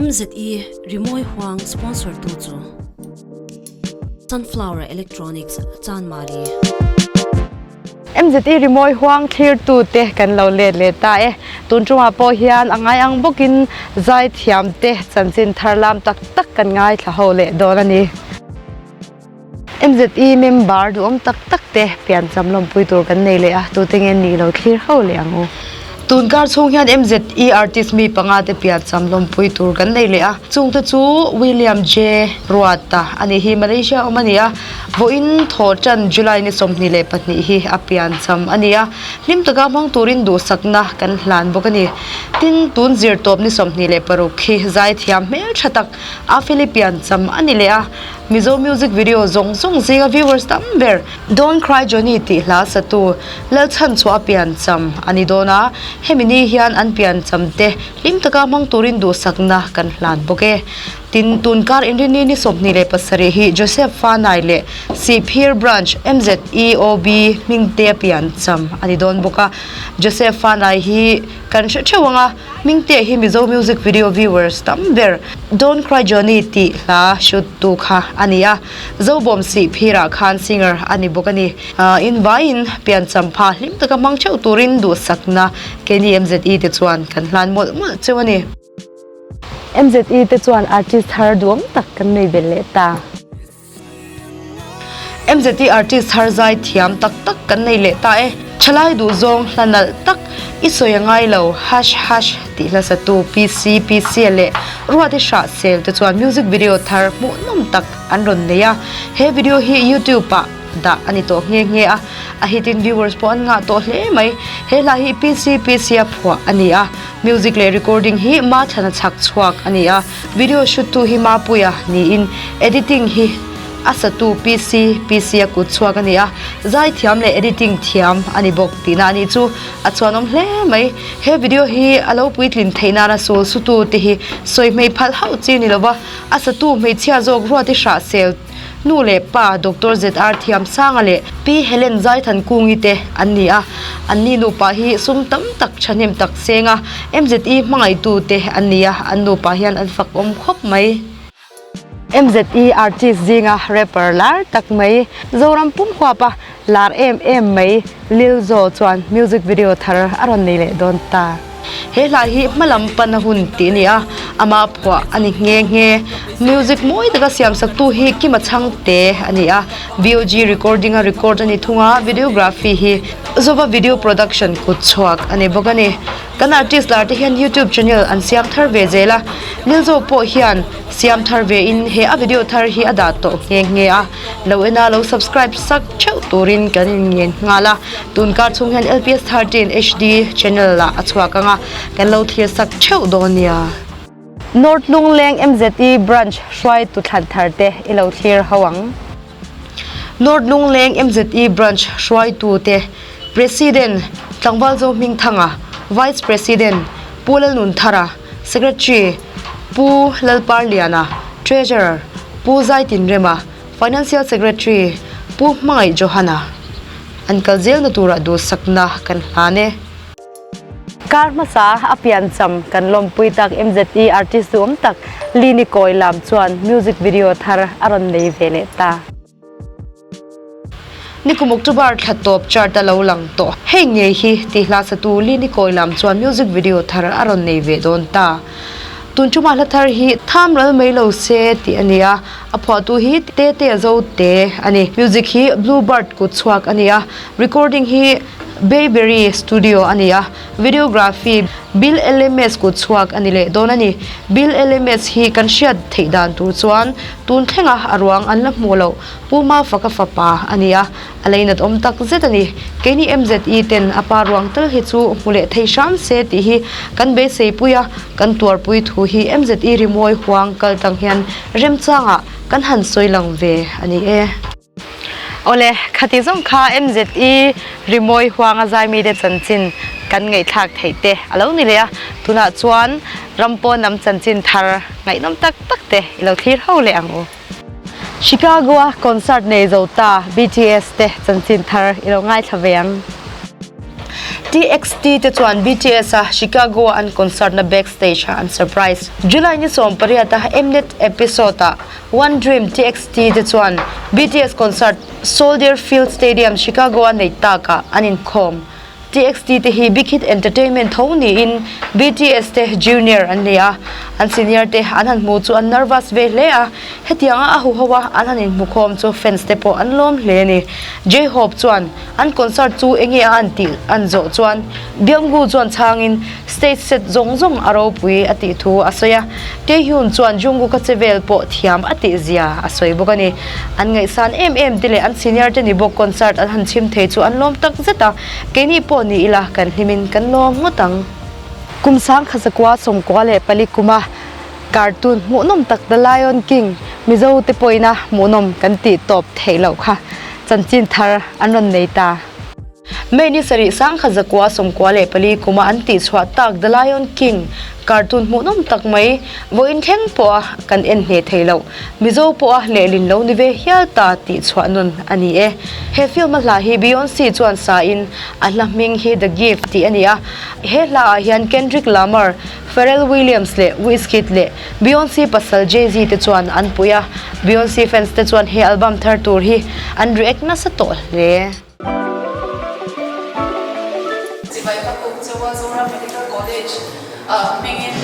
MZE Rimawi Huang sponsor tu chu Sunflower Electronics Chanmari. MZE Rimawi Huang thlir tu te kan lo let leh ta e. Tun tumah pawh hian a ngai ang bawkin zaithiam te chanchin thar lam tak tak kan ngaithla ho leh dawn a ni. MZE member duhawm tak tak te piancham lawmpui tur kan nei leh a, tute nge nih lo thlir ho leh ang u. Tun kar chhung hian MZE artist mi panga te piancham lawmpui tur kan nei leh a, chungte chu William J Ruata a nih hi Malaysia awm a ni a, vawiin thaw tan July ni 22 hi a piancham a ni a, hlim taka hmang turin duhsakna kan hlan bawk a ni. Tin, tun zirtawp ni 26 hi zaithiam hmeltha tak a Philippian cham a ni leh a, Mizo music video zawng zawng zinga viewers tam ber Don't Cry Johnny tih hla satu Lalchhanchhuah a pian cham a ni dawn a, hemi ni hian an pian cham te hlim taka hmang turin duhsakna kan hlan bawk e. Tin, tunkar Inrini ni 27 hi Joseph Fanai leh Sihphir Branch MZEOB hmingte a pian cham a ni dawn bawk a, Joseph Fanai hi kan hre theuh ang a, Hmingte hi Mizo music video viewers tam ber Don't Cry Johnny tih hla shoot tu kha a ni a, Zobawm sih phirah khan singer a ni bawk a ni. In vaiin piancham pha hlim taka hmang theuh turin duhsakna keini MZE te chuan kan hlan mawlh mawlh cheu a ni. MZE te chuan artist thar duhawm tak kan nei belh leh ta. MZT artist thar zai thiam tak tak kan nei leh ta e. Thalai duh zawng hla nalh tak i sawi a ngai lo hash hash tih hla satu PC PC leh Ruati Hrah Sel te chuan music video thar hmuhnawm tak an rawn nei a. He video hi YouTube ah dah a ni tawh nghe nghe a, a hit in viewers pawh an ngah tawh hle mai. He hla hi PC PC a phuah a ni a, music leh recording hi Mathana chhak chhuak a ni a. Video shoot tu hi Mapuia niin editing hi a satu PC PC a kut chhuak a ni a, zaithiam leh editing thiam a ni bawk tihna a nih chu a chuanawm hle mai. He video hi a lo puitlin theih nana sul sutu te hi sawi hmei phalh hauh chi ni lova a satu hmeichhia zawk Ruati Hrahsel Nu leh pa Doctor ZR Thiamsanga leh Pi Helen Zaithankungi te an ni a, anni nupa hi sum tam tak thahnem tak senga MZE hmangaihtu te an ni a, an nupa hian an fak awm khawp mai. MZE artist zinga rapper lar tak mai, Zoram pum huapa lar em em mai Lilzo chuan music video thar a rawn nei leh dawn ta. He hla hi hmalam pan a hun tih a ni a, ama phuah a ni nghe nghe. Music mawi taka siam saktu hi Kima Chhangte a ni a, VOG recording a record a ni thung a, videography hi Zova Video Production kut chhuak a ni bawk a ni. Kan artist lar te hian YouTube channel an siam thar ve zel a, Lilzo pawh hian siam thar ve in he a video thar hi a dah tawh nghe nghe a, lo en a lo subscribe sak theuh turin kan inngen nghal a. Tunkar chhung hian LPS 13 HD channel ah a chhuak ang a, kan lo thlir sak theuh dawn nia. North Lungleng MZE Branch hruaitu thlan thar te i lo thlir ho ang. North Lungleng MZE Branch hruaitu te President Tlangval Zohmingthanga, Vice President Pu Lalnunthara, Secretary Pu Lalparliana, Treasurer Pu Zaitinrema, Financial Secretary Pu Hmangaih Johana an kal zelna turah duhsakna kan hlan e. Kar hmasa a piancham kan lawmpui tak MZE artist duhawm tak Lini Kawi lam chuan music video thar a rawn nei ve leh ta. Nikum October thla tawp chart a lo lang tawh. Hei ngei hi tih hla satu Lini Kawi lam chuan music video thar a rawn nei ve dawn ta. Tun chuma hla thar hi tham ral mai lo se tih a ni a, a phuahtu hi Tete a zo te a ni. Music hi Blue Bird kut chhuak a ni a, recording hi Bayberry Studio a ni a, videography Bill LMS kut chhuak a ni leh dawn a ni. Bill LMS hi kan hriat theih dan tur chuan tun thlenga a ruang an la hmuh loh Pu Mafaka fapa a ni a, A leinat awm tak zet a ni. Keini MZE ten a pa ruang tal hi chu hmu leh thei hram se tih hi kan beisei pui a, kan tuarpui thu hi MZE rimawi huang kal tang hian remchangah kan han sawi lang ve a ni e. Awle, khati zawng kha MZE rimawi huanga zaimite chanchin kan ngaihthlak theih te a lo ni leh a, tunah chuan ram pawn lam chanchin thar ngaihnawm tak tak te i lo thlir ho leh ang u. Chicago-a concert nei zo ta BTS te chanchin thar i lo ngaithla ve ang. TXT te chuan BTS a Chicago a an concert na backstage ah an surprise. July ni 18 a Mnet episode ah One Dream TXT te chuan BTS concert Soldier Field Stadium, Chicago a neih tak ah an inkhawm. TXT te hi Big Hit Entertainment tho niin BTS te junior an ni a, an senior te an han hmu chu an nervous ve hle a, hetianga a huho a an han inhmukhawm chu fans te pawh an lawm hle a ni. J-Hope chuan an concert chu enge a an tih an zawh chuan Byunggu chuan chhangin stage set zawng zawng a ropui a tih thu a sawi a, Taehyun chuan Jungkook a che vel pawh thiam a tih zia a sawi bawk a ni. An ngaihsan em em te leh an senior te ni bawk concert an han chhim thei chu an lawm tak zet a, keini pawh ni ila kan hlimin kan lawm ngawt ang. Kum sangkhazakua 94 kuma cartoon hmuhnawm tak The Lion King Mizo te pawhina hmuhnawm kan tih tawp theih loh kha chanchin thar an rawn nei ta. May ni sarih 1994 kuma an tihchhuah tak The Lion King cartoon hmuhnawm tak mai vawiin thleng pawha kan en hneh thei loh Mizo pawha lehlin lo ni ve hial ta tihchhuah nun a ni e. He film a hla hi Beyonce chuan sain a hla hming hi The Gift tih a ni a. He hla ah hian Kendrick Lamar, Pharrell Williams leh Wizkid leh Beyonce pasal Jay-Z te chuan an pui a. Beyonce fans te chuan he album thar tur hi an react nasa tawh hle. Chibai ka kuk chauh a Zoram Medical College ah hmingin.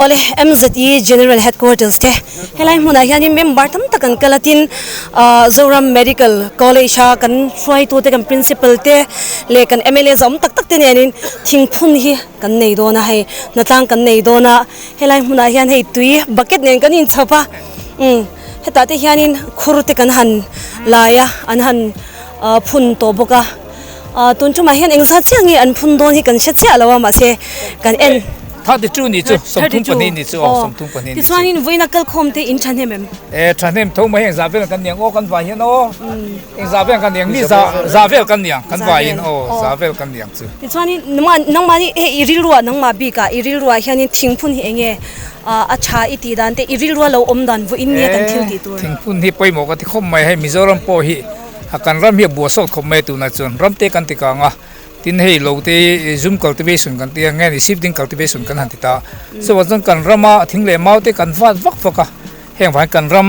Awle, MZE General Headquarters te helai hmunah hianin member tam tak an kal a tin Zoram Medical College a kan hruaitute kan Principal te leh kan mla zawm tak tak te nenin thingphun hi kan nei dawn a hei hnatlang kan nei dawn a helai hmunah hian hei tui bucket nen kan inchhawp a umm hetah te hianin khur te kan han lai a an han phun tawh bawk a. Tun tumah hian engzat chiah nge an phun dawn hi kan hre chiah lo a mahse kan en. 32 ni chu 32 ni chu aw 32 ni chu tichuanin vawiina kalkhawm te in thahnem em e thahnem tho mai heng zah vel kan niang aw kan vai hian aw eng zah vel kan niang mi zah zah vel kan niang kan vaiin aw zah vel kan niang chu tichuanin nangmahni hei i rilruah nangmah bikah i rilruah hianin thingphun hi eng nge a tha i tih dan te i rilrua lo awm dan vawiin nia kan thil tih tur thingphun hi pawimawh ka ti khawp mai hei Mizoram pawh hi kan ram hi a buai sawt khawp mai tunah chuan ram te kan ti kang a. Tin hei lo te zoom cultivation kan tih ang nge ni shifting cultivation kan han ti ta. Chuvang chuan kan rama thing leh mau te kan vat vak vak a, heng vangin kan ram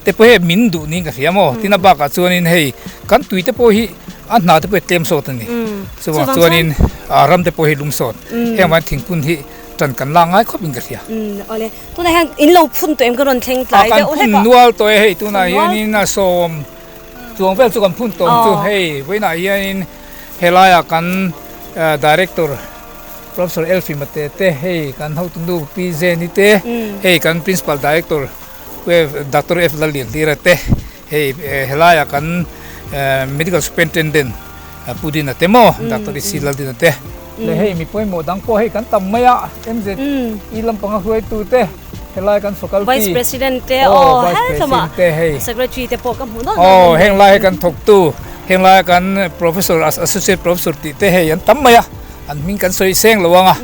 te pawh hei min duh niin ka hria maw. Tin a bakah chuanin hei kan tui te pawh hi a hna te pawh hi tlem sawt a ni. Chuvang chuanin ram te pawh hi lum sawt. Heng vangin thingphun hi tan kan lak ngai khawpin ka hria. Awle, tunah hian in lo phun tawh em ka rawn thleng tlai deuh hlek a. Kan phun nual tawh e hei tunah hianin a sawm chuang vel chu kan phun tawh ang chu hei vawiinah hianin Helaiah kan Director Professor Elfie Mate te, hei kan hotunu Pi Zeni te, hei kan Principal Director Doctor F Lallianhlira te, hei helaiah kan Medical Superintendent Pu Dina te maw Doctor E C Laldina te, leh hei mi pawimawh dang pawh hei kan tam mai a, MZE lampanga hruaitu te, helai kan faculty Vice President te aw Vice President te hei Secretary te pawh ka hmu nawlh nawlh aw heng lai kan thawktu heng lai kan Professor Associate Professor tih te hei an tam mai a an hming kan sawi seng lo ang a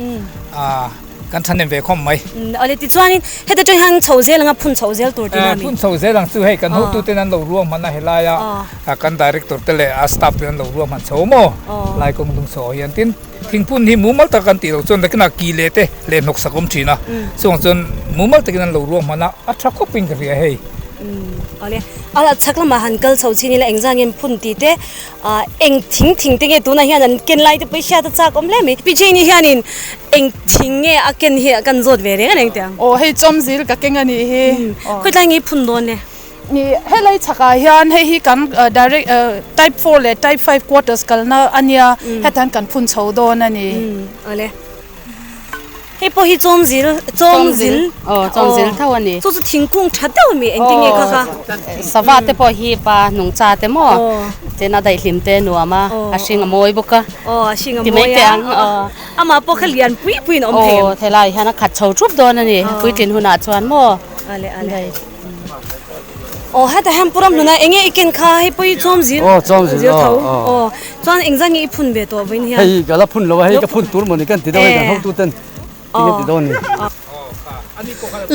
ah kan thahnem ve khawm mai awle tichuanin heta tang hian chho zel anga phun chho zel tur tih a phun chho zel ang chu hei kan hotu ten an lo ruahman a helai a kan Director te leh a staff ten an lo ruahman chho maw lai kawng dung chho hian tin Thingphun hi mumal tak an tih loh chuan nakinah ki leh te leh hnawk sak awm thin a, chuvang chuan mumal takin an lo ruah hman a, a tha khawpin ka hria hei. Awle, a chhak lamah han kal chho chin ila engzah nge phun tih te, eng thing thing te nge tunah hian an ken lai te pawh hi hriat a chak awm hle mai. Pi Jane-i hianin eng thing nge a ken hi kan zawt ve reng a reng teh ang. Aw hei chawmzil ka keng a nih hi. Khawitlai nge i phun dawn le? Ni helai chhakah hian hei hi kan direct type four leh type five quarters kalna a nia hetah hian kan phun chho dawn a ni. Awle. Hei pawh hi chawmzil chawmzil aw chawmzil tho a ni. Chu chu thingkung tha deuh a mi engtin nge kha kha. Sava te pawh hi pa nungcha te maw chen a daihlim te nuam a a hring a mawi bawk a. Aw a hring a mawi a. Amah pawh kha lian pui puiin a awm thei em. Aw helai hian a khat chho thup dawn a ni puitlin hunah chuan maw. Ale ale. Aw heta hian Pu Ramhluna enge i ken kha hei pawh hi chawmzil Aw chawmzil zil tho aw chuan engzat nge i phun ve tawh vawiin hian Hei ka la phun lo a hei ka phun tur mawni kan ti deuh hei kan hotu ten tinge ti dawn ni.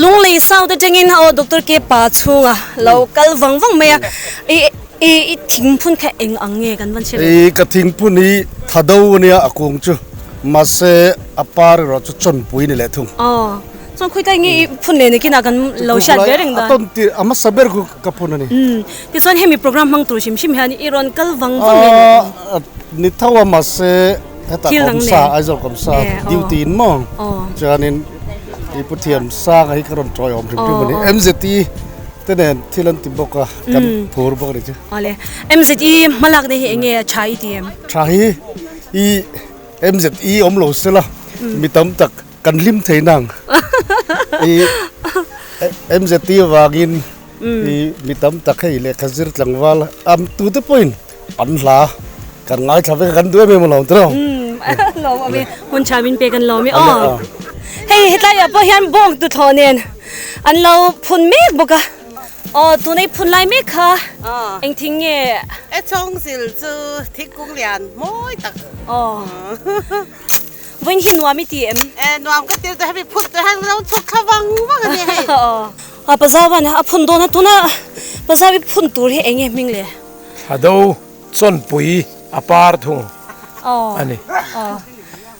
Lunglei South atangin aw Doctor K pa chhunga lo kal vang vang mai a i i i thingphun kha eng ang nge kan van hre ve. I ka thingphun hi tha do ania a kung chu mahse a par erawh chu chawnpui ni leh thung. Aw. Chuan khawi tlai nge i phun leh nakinah kan lo hriat ve reng dan. A tawn tir a hmasa ber khu ka phun a ni. Umm tichuan hemi program hmang tur hrim hrim hian i rawn kal vang vang nge ni? Ni tho a mahse hetah kawmsa Aizawl kawmsa duty in maw chuanin i pu thiam sanga hi ka rawn tawiawm hrim hrim a ni. MZE te nen thil an ti bawk a kan phur bawk a ni chu. Awle MZE hmalakna hi enge a tha i ti em? Tha hi i MZE awm lo sela mi tam tak Kan hlim thei nang. I MZT avangin i mi tam tak hei lehkha zir tlangval am tute pawhin an hla kan ngaithla vek a kan duh em em alawm tiraw. Lawm awm e, hun tha min pek an lawm e aw. Hei hetlaiah pawh hian bawng tuthlawh nen an lo phun mek bawk a. Aw tunei phun lai mek kha engthing nge? E chawngzil chu thingkung lian mawi tak. Aw. Vawiin hi nuam i ti em? E, nuam ka ti chu hemi phut te hian lo chhuk thla vang vang a ni hei. A Pazawan a phun dawn a, tuna Pazawi phun tur hi eng nge hming le? Thado chawnpui a par thung a ni.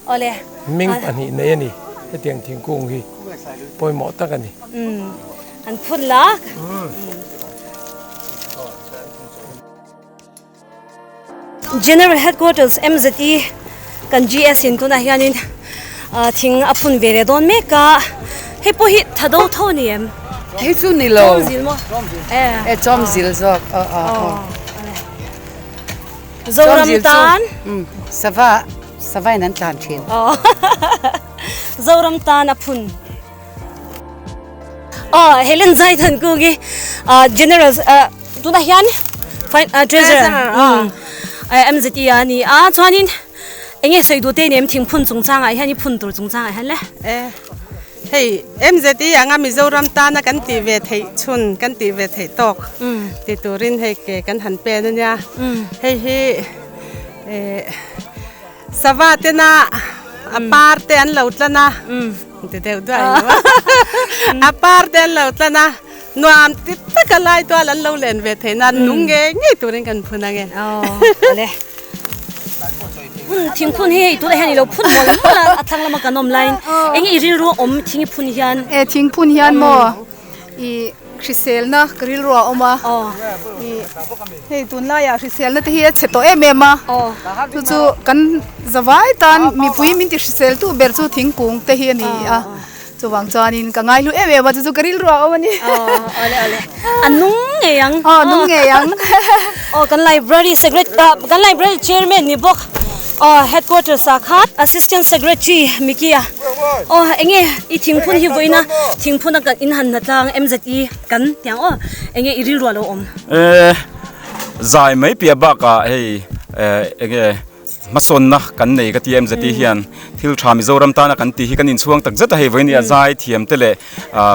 Awle. Hming pahnih nei a ni. Hetiang thingkung hi pawimawh tak a ni. An phun lak. General Headquarters MZE kan GS in tunah hianin thing a phun ve leh dawn mek a, hei pawh hi tha do tho a ni em? Hei chu ni lo. Chawmzil maw? E chawmzil zawk aw aw aw. Zoram tan. Sava sava in an tlan thin. Zoram tan a phun. Aw Helen Zaithan Kungi General tunah hian Treasurer MZE a ni a chuanin. Enge sawi duh te nem thingphun chungchangah hian i phun tur chungchangah hian le? E, hei MZE anga Mizoram tana kan tih ve theih chhun, kan tih ve theih tawk ti turin hei ke kan han pen a nia. Hei hi e sava tena a par te an lo tlan a, ti deuh duai lo a, a par te an lo tlan a, nuam ti taka lai tual an lo len ve theih nan nung ngei ngei turin kan phun ang e. Awle. Thingphun hi hei tunah hian i lo phun mawl mawl a, a thlang lama kan awm laiin eng i rilru a awm thing i phun hian? E thingphun hian maw i hriselna ka rilru a awm a, i hei tunlaiah hriselna te hi a chhe tawh em em a, chu chu kan zavai tan mipui min ti hriseltu ber chu thingkung te hi a ni a. Chuvang chuanin ka ngaihlu em em a, chu chu ka rilru a awm a ni. Aw, awle awle. A nung ngei ang. Aw, nung ngei ang. Aw, kan library secret, kan library chairman ni bawk. Aw, headquarters ah khan assistant secretary Mickey-a. Aw, enge i thingphun hi vawiina thingphun a kan inhan hna tlang MZE kan tiang aw, enge i rilru a lo awm? Eh, zai mai piah bakah hei enge. Hmasawnna kan nei ka ti em zeti hian thil tha Mizoram tana kan tih hi kan inchhuang tak zet a, hei vawinia zai thiam te leh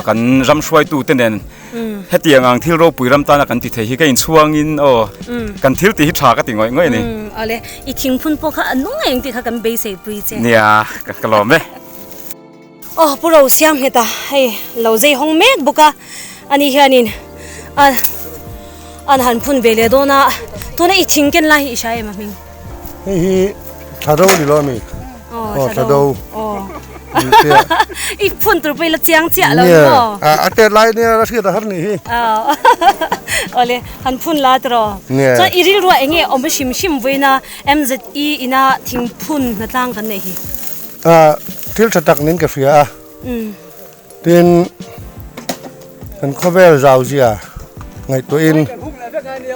kan ram hruaitu te nen hetiang ang thil ropui ram tana kan ti thei hi ka inchhuangin aw kan thil tih hi tha ka ti ngawih ngawih a ni. Awle, i thingphun pawh kha a nung eng tih kha kan beisei pui che. Nia, ka lawm e. Aw Pu Ro Siam nghet a, hei lo zei hawng mek bawk a, ani hianin a an han phun ve leh dawn a, tuna i thing ken lai hi i hria em a hming? Hei hi Thla do ni lo ami? Aw Thla do. Aw i phun tur pawh i la chiang chiah lo ni maw? A tet lai nia la hriat a har ni hi. Awle han phun la tiraw? Chuan i rilruah enge awm hrim hrim vawiina MZE ina thingphun hnatlang kan neih hi? Thil tha tak nin ka hria a, tin kan khawvel zau zia ngaihtuahin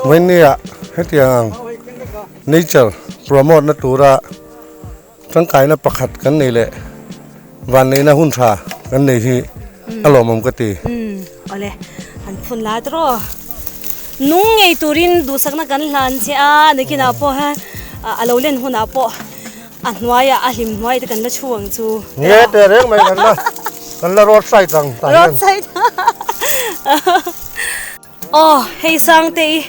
vawinia hetiang ang nature promote na tura tangkaina pakhat kan nei leh vanneihna hun tha kan nei hi a lawmawm ka ti. Awle, an phun la tiraw. Nung ngei turin duhsakna kan hlan che a, nakinah pawh a lo len hunah pawh A hnuaiah a hlim hnuai te kan la chhu ang chu. Nge teh reng mai kan la kan la road side ang tah hian. Road side. Aw hei Sangte i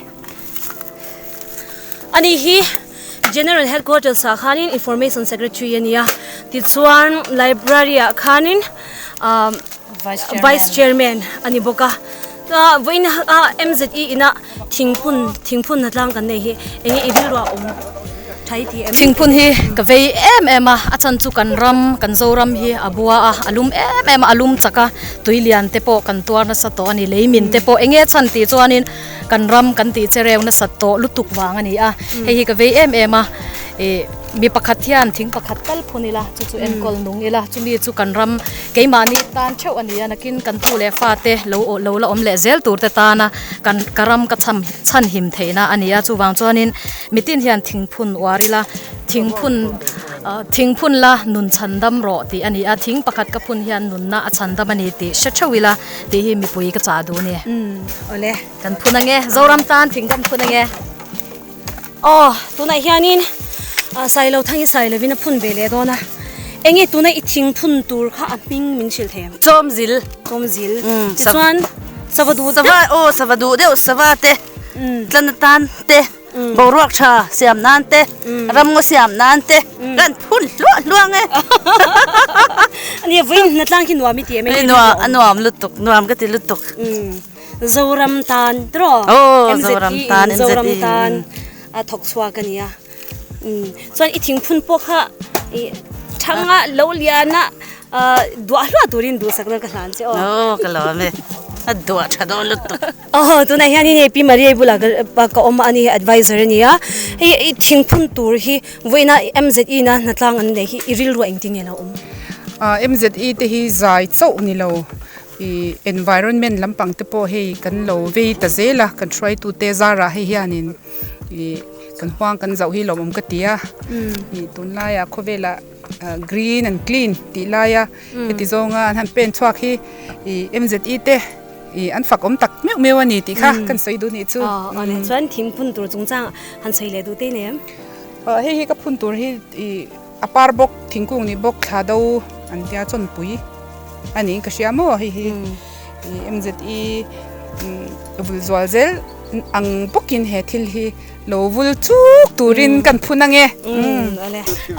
ani hi General Headquarters ah khanin Information Secretary a nia tichuan Library ah khanin Vice Chairman a ni bawk a vawiin a MZE ina thingphun thingphun hnatlang kan nei hi enge i rilru a awm thai ti em? Thingphun hi ka vei em em a, a chan chu kan ram kan Zoram hi a bua a, a lum em em a, a lum chak a, tui lian te pawh kan tuar nasa tawh a ni, lei min te pawh enge chhan tih chuanin kan ram kan tih chereu nasat tawh lutuk vang a ni a, hei hi ka vei em em a, ih. Mi pakhat hian thing pakhat tal phun ila, chu chu enkawl nung ila, chumi chu kan ram keimahni tan theuh a ni a, nakin kan tu leh fate lo lo la awm leh zel tur te tana kan ka ram ka cham chhan him theihna a ni a, chuvang chuanin mitin hian thingphun uar ila, thingphun thingphun la nun chhan dam rawh tih a ni a, thing pakhat ka phun hian nunna a chhan dam a ni tih hre theuh ila tih hi mipui ka chah duh a ni. Awle. Kan phun ange, Zoram tan thing kan phun ange. Aw, tunah hianin Sailo thang hi Sailovin a phun ve leh dawn a, enge tuna i thing phun tur kha a hming min hrilh thei ang? Chawmzil. Chawmzil. Tichuan sava duh deuh. Sava aw sava duh deuh sava te tlan atan te boruak tha siam nan te ramngaw siam nan te kan phun hluah hluah ang e. Ania vawiin hnatlang khi nuam i ti em? Nuam a nuam lutuk nuam ka ti lutuk. Zoram tan tiraw? Aw Zoram tan MZE Zoram tan a thawk chhuak a nia. Chuan i thingphun pawh kha i thanga lo liana duah hluah turin duhsakna ka hlan che aw. Aw ka lawm e. A duah tha dawn lutuk. Aw tunah hian hei Pi Maria bulah ka awm a ni advisor a nia. Hei i thingphun tur hi vawiina MZE na hnatlang an nei hi i rilru engtin nge lo awm? MZE te hi zai chauh ni lo. I environment lampang te pawh hei kan lo vei ta zel a, kan hruaitu te zarah hei hianin ih kan huang kan zauh hi lawmawm ka ti a, ih tunlaiah khawvelah green and clean tih laia heti zawnga an han pen chhuak hi ih MZE te ih an fak awm tak meuh meuh a ni tih kha kan sawi duh nih chu. Aw chuan thingphun tur chungchang han sawi leh duh te nem? Hei hi ka phun tur hi ih. A par bawk thingkung ni bawk thla do an tia chawnpui a niin ka hria maw hei hi ih MZE vul zual zel ang bawkin he thil hi lo vul chuk turin kan phun ange.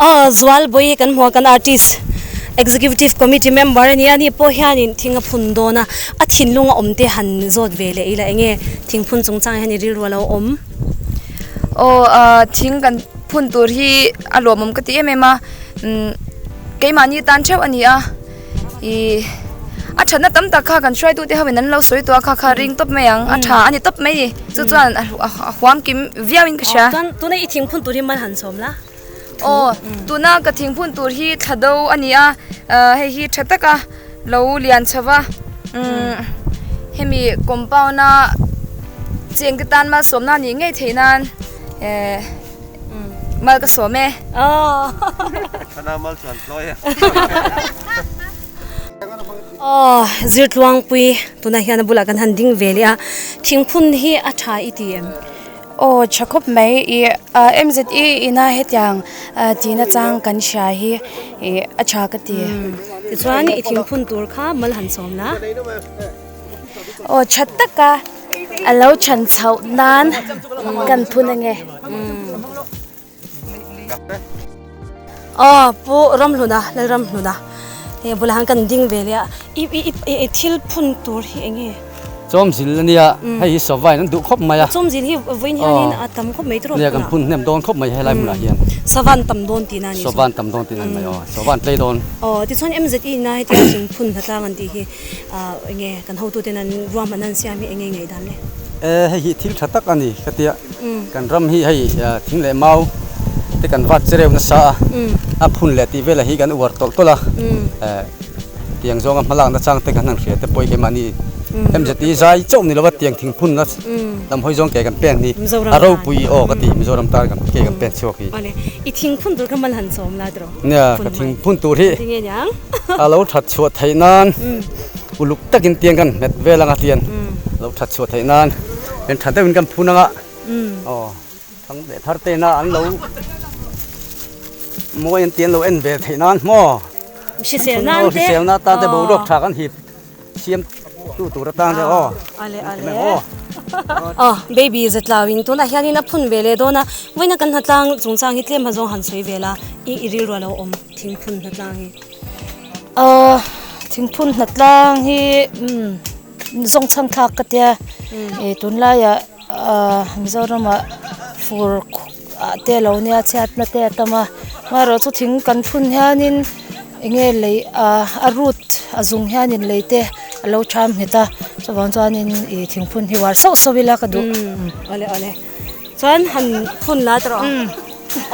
Aw zual bawi kan hmuh a kan artist executive committee member a nia ani pawh hianin thing a phun dawn a a thinlung a awm te han zawt ve leh ila enge thingphun chungchang hian i rilru a lo awm. Aw thing kan phun tur hi a lawmawm ka ti em em a umm keimahni tan theuh a ni a ih a thatna tam tak kha kan hruaitu te ho in an lo sawi tawh a kha kha ring tawp mai ang a tha a ni tawp mai ni chu chuan a huam kim viau in ka hria. Chuan tuna i thingphun tur hi mal han chhawm la. Aw tuna ka thingphun tur hi thla do a ni a hei hi tha taka lo lian chho va umm hemi compound a cheng te tan malsawmna a nih ngei theih nan eh mal ka sawm e. Thana mal chuan tlawi e. Aw zirtluangpui tunah hian a bulah kan han ding ve leh a thingphun hi a tha i ti em? Aw tha khawp mai i MZE ina hetiang tihna chang kan hria hi i a tha ka ti. Tichuan i thingphun tur kha mal han sawm la. Aw tha taka a lo chhan chhoh nan kan phun ange. Aw Pu Ramhluna Lalramhluna hei bulah hian kan ding ve leh a i i i thil phun tur hi eng nge? Chawmzil a nia hei hi sawvain an duh khawp mai a. Chawmzil hi vawiin hianin a tam khawp mai tawh Nia kan phun hnem dawn khawp mai helai hmunah hian. Savan tam dawn tihna a ni. Savan tam dawn tihna a ni mai aw savan tlei dawn. Aw tichuan MZE na hetia thing phun hna tlang an tih hi eng nge kan hotuten an ruahmanna an siam hi eng nge ngaihdan le? E hei hi thil tha tak a ni ka tia kan ram hi hei thing leh mau te kan vat che reuh nasa a a phun leh tih velah hi kan uar tawlh tawlh a tiang zawnga hma lakna chang te kan han hria te pawh hi keimahni MZE zai chauh ni lova tiang thing phun na lam hawi zawng ke kan pen hi a ropui aw ka ti Mizoram tan kan ke kan pen chhuak hi. I thing phun tur kha mal han chawm la tiraw? Nia ka thing phun tur hi a lo that chhuah theih nan uluk takin tiang kan hmet vel anga tian lo that chhuah theih nan en tha deuhin kan phun anga aw thang leh thar te na an lo mawi an tian lo en ve theih nan maw hrisel nan te hrisel na tan te boruak tha kan hip siam tu tur atan te aw ale ale aw baby zatlawin tunah hianin a phun ve leh dawn a vawiina kan hnatlang chungchang hi tlem hazawng han sawi vel a i i rilru a lo awm thingphun hnatlang hi. Aw thingphun hnatlang hi umm zawng chhang thlak ka tia ih tunlaiah ah Mizoramah fur ah te a lo nia chhiatna te a tam a amaherawhchu thing kan phun hianin eng nge lei ah a root a zung hianin lei te a lo tham nghet a chuvang chuanin ih thingphun hi uar sauh sauh ila ka duh. Awle awle. Chuan han phun la tawh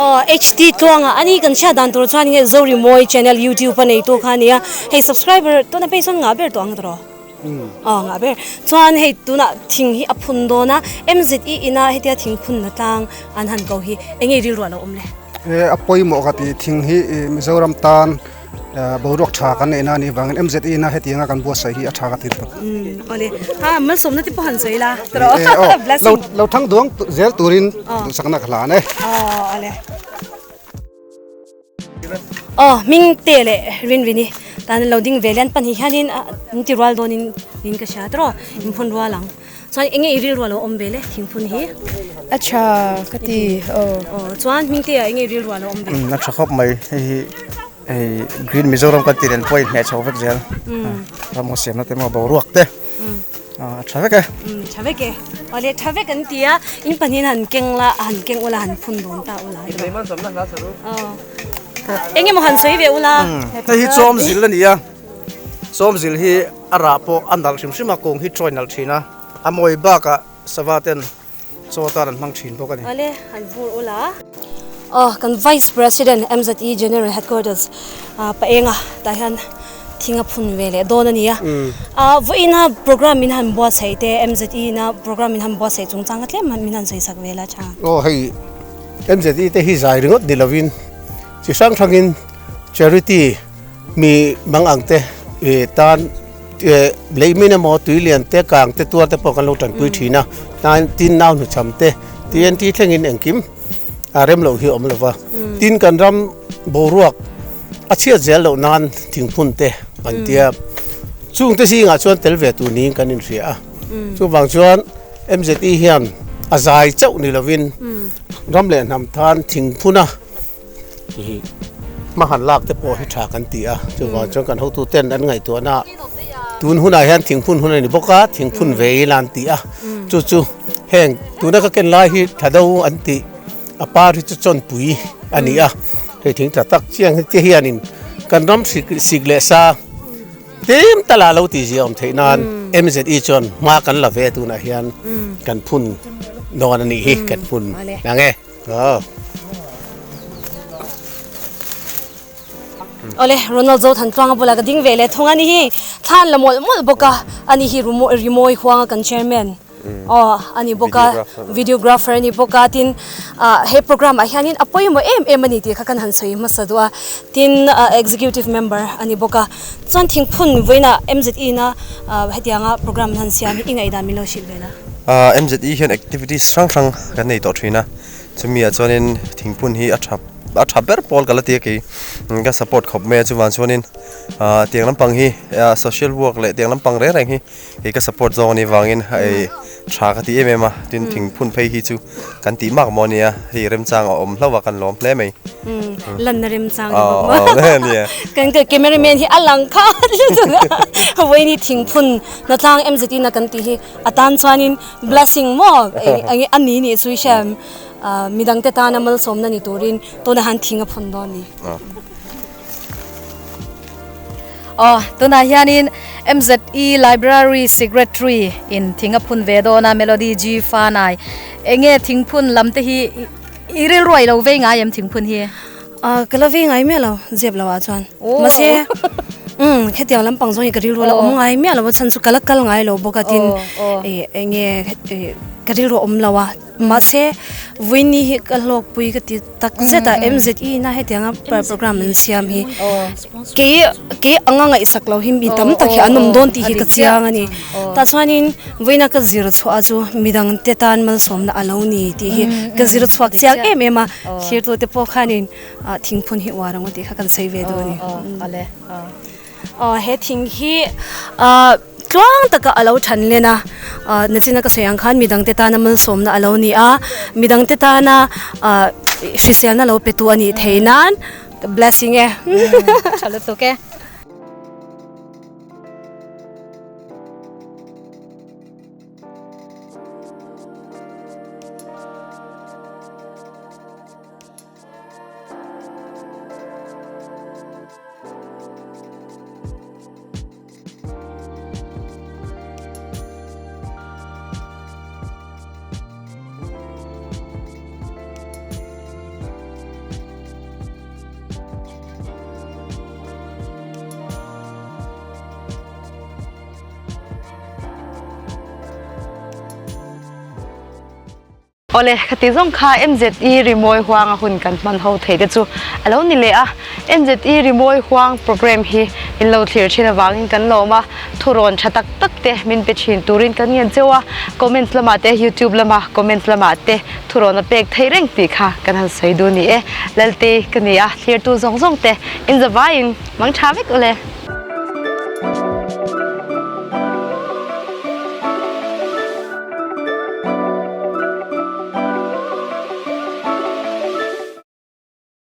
aw HT tluanga ani kan hriat dan tur chuan nge Zorimawi channel youtube a neitu kha a nia hei subscriber tuna phei chuan ngah ber tawh ang tawh aw ngah ber chuan hei tunah thing hi a phun dawn a MZE ina hetia thing phun na tlang an han ko hi eng nge rilru a lo awm le. A pawimawh ka ti thing hi Mizoram tan Boruak tha kan neihna a nih vangin MZE na hetianga kan buatsaih hi a tha ka ti lutuk. Awle, ha malsawmna te pawh han sawi la tawh blessing. Lo thang duang zel turin duhsakna ka hlan e. Aw awle. Aw hming te leh rin rini tan lo ding ve lian pahnih hianin in ti rual dawnin in ka hria tawh in phun rual ang. Chuan enge i rilru a lo awm ve le thingphun hi? A tha ka ti aw. Aw chuan hming te ah enge i rilru a lo awm ve? A tha khawp mai hei hi hei green Mizoram kan tih nen pawh a inhmeh chho vek zel ram ngaw siamna te maw boruak te a tha vek e. Tha vek e awle tha vek an ti a in pahnihin han keng la han keng ula han phun dawn ta ula. Enge maw han sawi ve ula. Hei hi chawmzil a ni a chawmzil hi A rah pawh a nalh hrim hrim a, kung hi trawi nalh thin a, a mawi bakah sava ten chaw atan an hmang thin bawk a ni. Awle, han vur ula. Aw, kan Vice President MZE General Headquarters Paenga tah hian thing a phun ve leh dawn a ni a. Vawiina program min han buatsaih te, MZE na program min han buatsaih chungchang kha tlem min han sawi sak ve la tha. Aw hei MZE te hi zai ringawt ni lovin chi hrang hrangin charity Mi mang ang te tan leimin emaw tui lian te kang te tuar te pawh kan lo tanpui thin a, tin nau hnuchham te TNT thlengin engkim a rem loh hi a awm lo va. Tin kan ram boruak a chhiat zel loh nan thingphun te kan tia. Chungte zingah chuan tel ve tur niin kan inhria a. Chuvang chuan MZE hian a zai chauh ni lovin ram leh hnam tan thingphuna hma han lak te pawh hi tha kan ti a. Chuvang chuan kan hotu ten an ngaihtuahna tun hunah hian thingphun hun a ni bawk a, thingphun ve ila an ti a. Chu chu heng tuna ka ken lai hi tha do an tih a par hi chu chawnpui a ni a. Hei thing tha tak chiang hi te hianin kan ram sik leh sa Tlem tala lo tih zia awm theih nan MZE chuan hma kan la ve tunah hian kan phun dawn a nih hi kan phun ang e. Awle Ronald Zothan Tluanga bulah ka ding ve leh thung a ni hi thlan la mawlh mawlh bawk a a ni hi Rimawi huanga kan chairman. Aw a ni bawk a, videographer a ni bawk a, tin ah he program ah hianin a pawimawh em em a ni tih kha kan han sawi hmasa duh a, tin ah executive member a ni bawk a, chuan thingphun vawiinah MZE na ah hetianga program an han siam hi i ngaihdan min lo hrilh ve la. Ah MZE hian activities hrang hrang kan nei tawh thin a, chumi ah chuanin thingphun hi a tha a tha ber pawl ka la ti a kei ka support khawp mai a, chuvang chuanin ah tiang lampang hi ah social work leh tiang lampang reng reng hi Hei ka support zawng anih vangin hei tha ka ti em em a, tin thingphun phei hi chu kan tih mak maw ania, hei remchang a awm hlauh a kan lawm hle mai. Lanna remchang ni bawk maw. Kan cameraman hi a lang kha a vawiin hi thingphun hnatlang MZT na kan tih hi a tan chuanin blessing maw a ni nih chu i hria em, midangte tana malsawmna ni turin tuna han thing a phun dawn ni. Aw, tunah hianin MZE Library Secretary in thing a phun ve dawn a, Melody G Fanai. Enge thingphun lam te hi i rilruai lo vei ngai em thingphun hi? Ah, ka la vei ngai miah lo, zep lo ah chuan. Mahse, umm, hetiang lampang zawng hi ka rilru la awm ngai miah lo a, chhan chu ka la kal ngai lo bawk a, tin enge ka rilru a awm lo a. Mahse, Vawiini hi ka hlawkpui ka ti tak zet a, MZE na hetianga program an siam hi kei kei anga ngaihsak lo hi mi tam tak hi an awm dawn tih hi ka chiang a ni. Tah chuanin vawiina ka zir chhuah chu midang te tan malsawmna a lo ni tih hi ka zir chhuak chiang em em a, thirtu te pawh khanin thingphun hi uar ang u tih kha kan sawi ve dawn a ni. Aw he thing hi ah tluang taka a lo than len a ah nachina ka sawi ang khan midangte tana malsawmna a lo ni a midangte tana ah hriselna lo pe tu a nih theih nan ka blessing e. Tha lutuk e. Awle, khati zawng kha MZE rimawi huanga hun kan hman ho thei te chu a lo ni leh a. MZE rimawi huang programme hi in lo thlir thin avangin kan lawm a, thurawn tha tak tak te min pe thin turin kan ngen cheu a, comments lamah te youtube lama comments lamah te thurawn a pek theih reng tih kha kan han sawi duh ni e. Lalte ka ni a, thlirtu zawng zawng te in zavaiin mang tha vek ule.